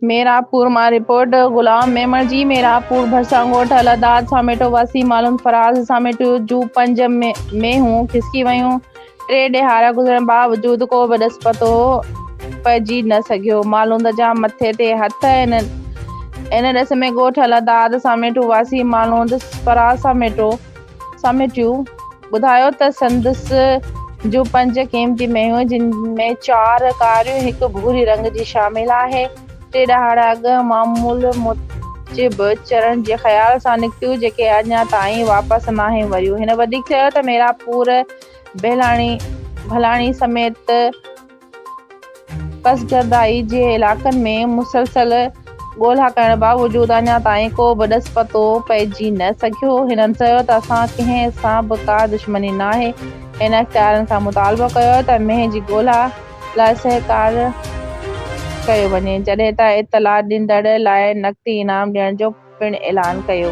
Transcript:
ميرانپور مان رپورٽ، غلام ميمڻ جي ميرانپور ڀرسان ڳوٺ الهداد ساميٽو واسي معلوم فراز ساميٽو جون پنج مينهون کسڪي ويون، ٽي ڏهاڙا گذرڻ باوجود ڪو به ڏس پتو پئجي نه سگهيو، معلوم جا مٿي تي هٿ ان ڏس ۾ ڳوٺ الهداد ساميٽو واسي معلوم فراز ساميٽو ساميٽيو ٻڌايو ته سندس جون پنج قيمتي مينهون جن ۾ چار ڪاريون هڪ ڀوري رنگ جي شامل آهي، ٽي ڏهاڙا اڳ معمول موجب چرڻ جي خيال سان نڪتيون جيڪي اڃا تائين واپس ناهن وريون. هن وڌيڪ چيو ته ميرانپور ڀلاڻي سميت پسگردائي جي علائقن ۾ مسلسل ڳولا ڪرڻ باوجود اڃا تائين ڪو به ڏس پتو پئجي نه سگهيو. هنن چيو ته اسان ڪنهن سان به ڪا دشمني ناهي. هن اختيارين کان مطالبو ڪيو ته مينهن جي ڳولا لاء سهڪار ڪيو وڃي، جڏهن ته اطلاع ڏيندڙ لاء نقدي انعام ڏيڻ جو پڻ اعلان ڪيو.